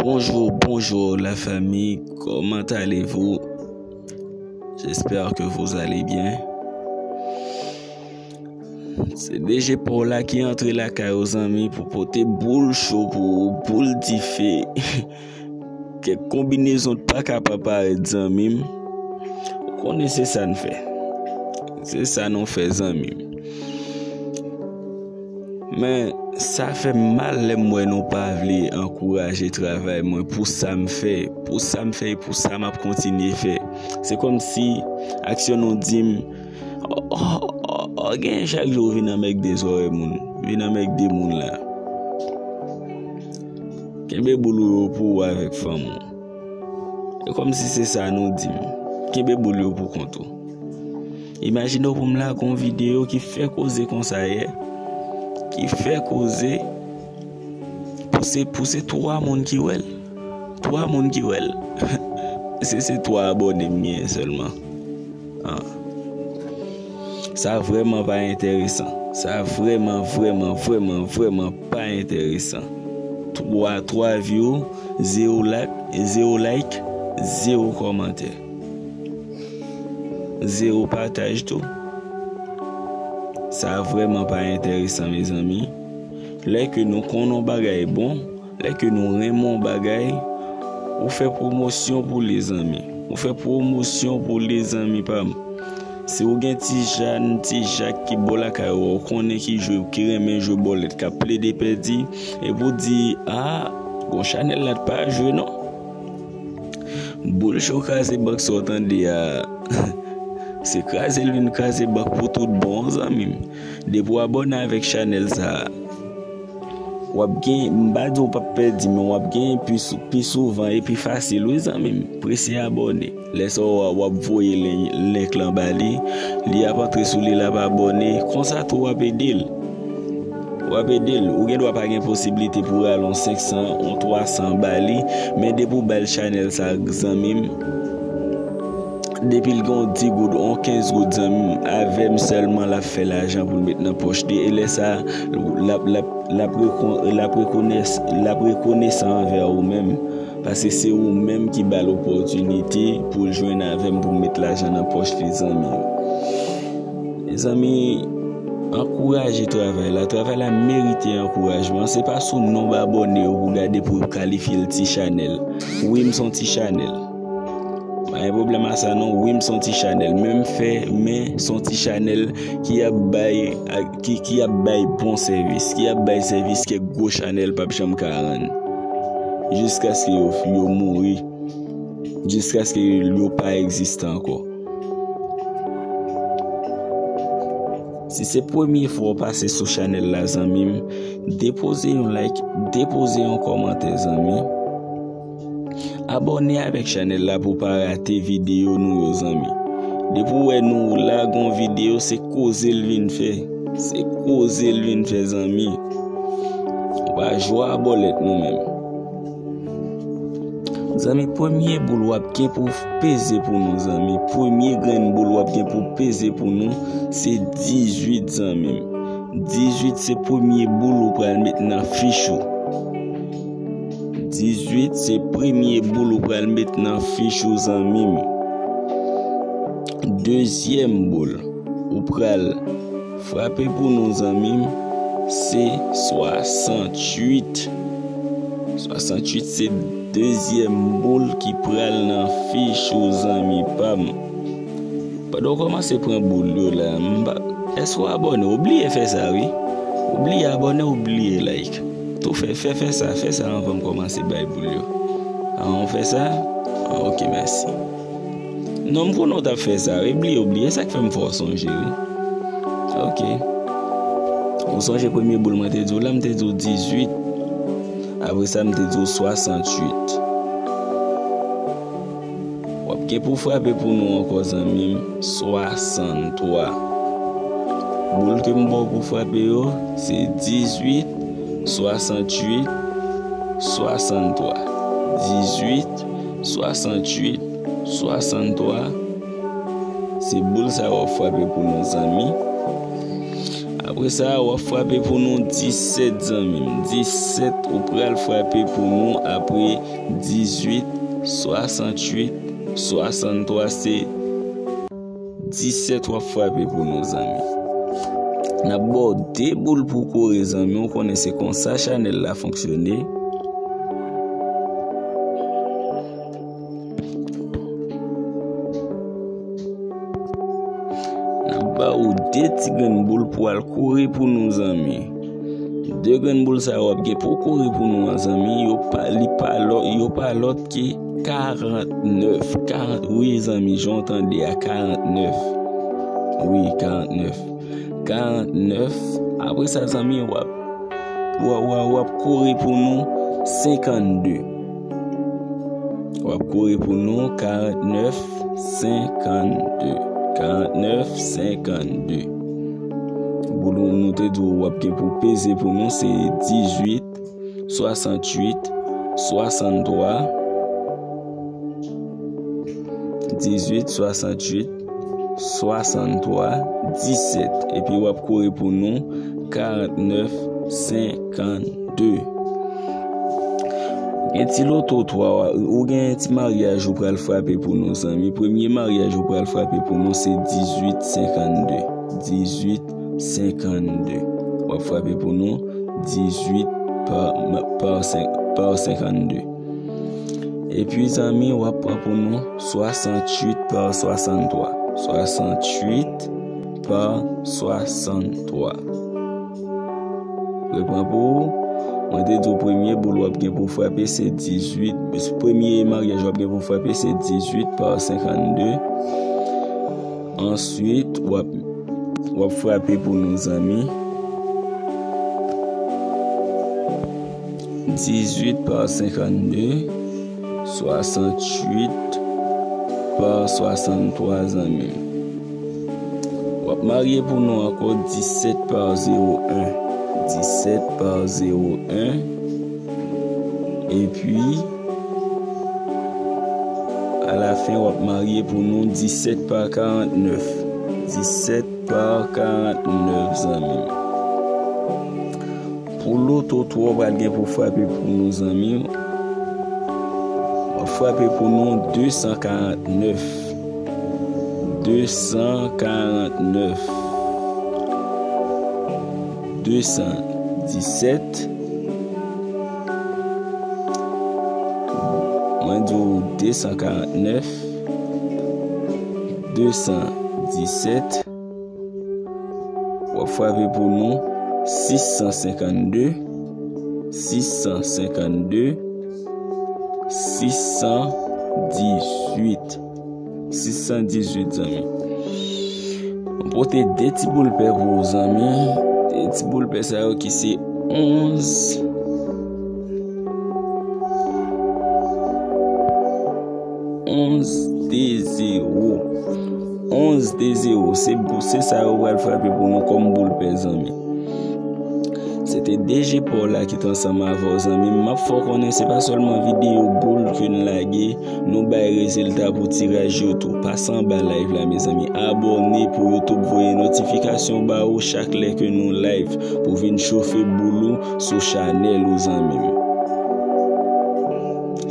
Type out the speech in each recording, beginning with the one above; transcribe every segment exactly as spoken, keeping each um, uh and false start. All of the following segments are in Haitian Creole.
Bonjour, bonjour la famille, comment allez-vous? J'espère que vous allez bien. Se D J Paw la ki antre lakay ou zanmi pou pote boul cho pou ou, boul dife. Kèk konbinezon pa ka pa parèt zanmi m. Ou konnen se sa n fè. Se sa nou fè zanmi m. Men sa fè m mal lè m wè nou pa vle ankouraje travay mwen pou sa m fè, pou sa m fè e pou sa m ap kontinye fè. Se kòmsi aksyon nou di m, o, o, o, o, gen chak jou ou vin anmègde zòrèy moun, vin anmègde moun la. Kenbe boul ou yo pou ou avèk fanm ou. E kòmsi se sa nou di m. Kenbe boul yo pou kont ou. Imajine w pou m lage yon videyo ki fè koze konsa yè, ki fè koze pou se, pou se twa moun ki wè l. Twa moun ki wè l. Se, se twa abòne m gen sèlman. Ah. Sa vrèman pa enteresan. Sa vrèman, vrèman, vrèman, vrèman pa enteresan. Twa, twa view, zewo like, zewo like, zewo kòmantè. Zewo pataj tou. Sa vrèman pa enteresan, mezanmi. Lè ke nou konnen yon bagay bon, lè ke nou renmen yon bagay, ou fè pwomosyon pou li, zanmi. Ou fè pwomosyon pou li, zanmi pa m. Si w gen ti Jan, ti Jak ki bò lakay ou, ou konnen ki jwe, ki renmen jwe bòlèt, k ap plede pèdi, epi w di, a, bon, chanèl la t pa jwe non. Boul cho kraze bank sa w tande a. Se kraze l vin kraze bank pou tout bon, zanmi m. Depi w abòne avèk chanèl sa a, w ap gen, m pa di w p ap pèdi, men w ap gen pi sou-, pi souvan e pi fasil, wi, zanmi m. Prese abòne. Lè sa w, w ap voye len-, link lan ba li, li ap antre sou li, l ap abòne. Konsa tou, w ap ede l. W ap ede l. Ou gen dwa pa gen posiblite pou rale yon senk san, yon twa san ba li, men depi w ba l chanèl sa, zanmi m, depi l gen yon dis goud, yon kenz goud, zanmi m, avè m sèlman l ap fè lajan pou l met nan pòch li. E lè sa, l ap, l ap, l ap rekon-, l ap rekonès-, l ap rekonesan anvè ou menm. Paske se ou menm ki ba l opòtinite pou l jwenn avè m pou m met lajan nan pòch li, zanmi yo. Mezanmi, ankouraje travay la. Travay la merite ankourajman. Se pa sou nonb abòne yo pou gade pou yo kalifye l ti chanèl. Wi, m se yon ti chanèl. Pa gen pwoblèm a sa non. Wi, m se yon ti chanèl. Men m fè, men se yon ti chanèl ki ap bay, ki, ki ap bay bon sèvis, ki ap bay sèvis kèk gwo chanèl p ap janm ka rann. Jiskaske yo, yo mouri. Jiskaske yo pa egziste ankò. Si se premye fwa w pase sou chanèl la, zanmi m, depoze yon like, depoze yon kòmantè, zanmi. Abòne avèk chanèl la pou w pa rate videyo nou yo, zanmi. Depi w wè nou lage yon videyo, se koze l vin fè. Se koze l vin fè, zanmi. Ou pa jwe a bòlèt nou menm. Zanmi, premye boul w ap gen pou peze pou nou, zanmi. Premye grenn boul w ap gen pou peze pou nou, se dizuit, zanmi m. Dizuit se premye boul ou pral met nan fich ou. Dizuit se premye boul ou pral met nan fich ou, zanmi m. Dezyèm boul ou pral frape pou nou, zanmi m, se swasantuit. Swasantuit se dezyèm boul ki pral nan fich ou, zanmi pa m. Pandan w kòmanse pran boul yo la, m pa, èske w abòne? Ou bliye fè sa, wi. Ou bliye abòne, ou bliye like. Tou fè, fè, fè sa, fè sa anvan m kòmanse bay boul yo. A, ou fè sa? A, ok, mèsi. Non, m konnen w t ap fè sa, wi. Bliye, ou bliye. Sa k fè m fè w sonje, wi. Ok. Ou sonje premye boul mwen te di w la, m te di w dizuit. Apre sa, m te di w swasantuit. W ap gen pou frape pou nou ankò, zanmi m, swasanntwa. Boul ke m ba w pou frape yo, se dizuit, swasantuit, swasanntwa. Dizuit, swasantuit, swasanntwa. Se boul sa yo w ap frape pou nou, zanmi. A, Apre sa, w ap frape pou nou disèt, zanmi m. Disèt, ou pral frape pou nou apre dizuit, swasanntuit, swasanntwa, se disèt w ap frape pou nou, zanmi. N ap ba w de boul pou w kore, zanmi. Ou konnen se konsa chanèl la fonksyone. N ap ba ou de ti grenn boul pou al kore pou nou, zanmi. De grenn boul sa yo w ap gen pou kore pou nou an, zanmi, yo pa, li pa lòt, yo pa lòt ke karantnèf. Karant, wi, zanmi, jan w tande a, karantnèf. Wi, karantnèf. Karantnèf. Apre sa, zanmi, w ap, w ap, w ap, w ap kore pou nou senkannde. W ap kore pou nou karantnèf senkannde. Karantnèf senkannde. Boul nou te di w ap gen pou peze pou nou se dizuit, swasanntuit, swasanntwa. Dizuit, swasanntuit, swasanntwa, disèt. Epi w ap kore pou nou karantnèf senkannde. Gen ti loto twa, ou gen ti maryaj ou pral frape pou nou, zanmi. Premye maryaj ou pral frape pou nou se dizuit senkannde. Dizuit senkannde. W ap frape pou nou dizuit pa, pa, pa senkannde. Epi, zanmi, w ap pran pou nou swasanntuit pa swasanntwa. Swasanntuit pa swasanntwa. Repran pou ou. Mwen te di w premye boul w ap gen pou frape se dizuit. Premye maryaj w ap gen pou frape se dizuit pa senkannde. Answit, w ap, w ap frape pou nou, zanmi. Dizuit pa senkannde, swasanntuit pa swasanntwa, zanmi m. W ap marye pou nou ankò disèt pa zewo en. Disèt pa zewo en. Epi, alafen, w ap marye pou nou disèt pa karantnèf. Disèt pa karantnèf, zanmi m. Pou loto twa w pral gen pou frape pou nou, zanmi m, w ap frape pou nou de san karantnèf. De san karantnèf. De san disèt. Mwen di w de san karantnèf. De san disèt. W ap frape pou nou sis san senkannde, sis san senkannde, sis san dizuit. Sis san dizuit, zanmi. M pote de ti boul pè pou ou, zanmi. De ti boul pè sa yo ki se onz. Onz de zewo. Onz de zewo. Se, se sa yo pral frape pou nou kòm boul pè, zanmi. Se te D J Paul la ki t ansanm avè w, zanmi m. M ap fè w konnen se pa sèlman videyo boul ke n lage, nou bay rezilta pou tiraj yo tou. Pase anba live la, mezanmi. Abòne pou YouTube voye notifikasyon ba ou chak lè ke nou live pou vin chofe boul ou sou chanèl ou, zanmi m.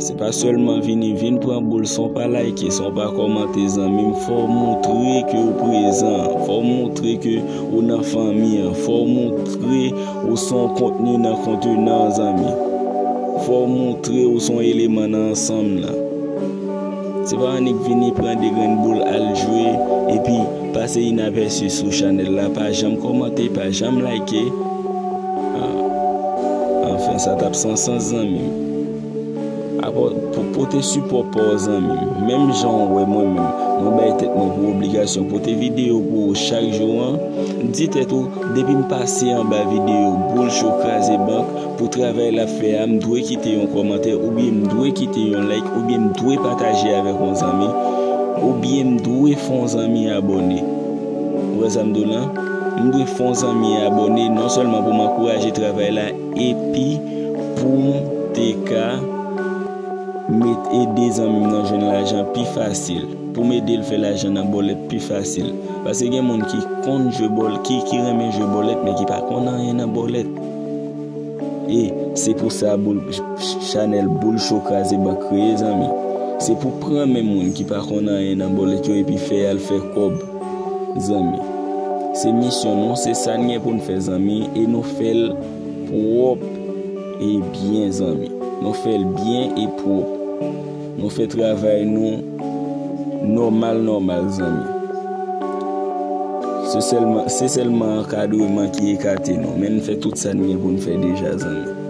Se pa sèlman vini, vin pran boul san w pa like, san w pa kòmante, zanmi m. Fò w montre ke w prezan, fò w montre ke ou nan fanmi an, fò w montre ou se yon kontni nan kontenan an, zanmi. Fò w montre ou se yon eleman nan ansanm lan. Se pa annik vini pran de grenn boul al jwe epi pase inapèsi sou chanèl la, pa janm kòmante, pa janm like. Ah, anfen, sa t ap san sans, zanmi m. Apò, pou, pote sipò pa w, zanmi m. Menm jan w wè mwen menm, mwen bay tèt mwen pou obligasyon pote videyo pou ou chak jou an, di tèt ou, depi m pase anba videyo boul cho kraze bank pou travay l ap fè a, m dwe kite yon kòmantè, oubyen m dwe kite yon like, oubyen m dwe pataje avèk yon zanmi, oubyen m dwe fè yon zanmi abòne. Ou wè sa m di w lan? M dwe fè yon zanmi abòne, non sèlman pou m ankouraje travay la, epi pou m te ka met ede zanmi m nan jwenn lajan pi fasil. Pou m ede l fè lajan nan bòlèt pi fasil. Paske gen moun ki konn jwe bòl, ki, ki renmen jwe bòlèt, men ki pa konn anyen nan bòlèt. E se pou sa boul, chanèl Boul Cho Kraze Bank kreye, zanmi. Se pou pran men moun ki pa konn anyen nan bòlèt yo epi fè y al fè kòb, zanmi. Se misyon nou, se sa n gen pou n fè, zanmi, e nou fè l pwòp e byen, zanmi. Nou fè l byen e pwòp. Nou fè travay nou nòmal, nòmal, zanmi. Se sèlman, se sèlman ankadreman ki ekate nou, men n fè tout sa n gen pou n fè deja, zanmi.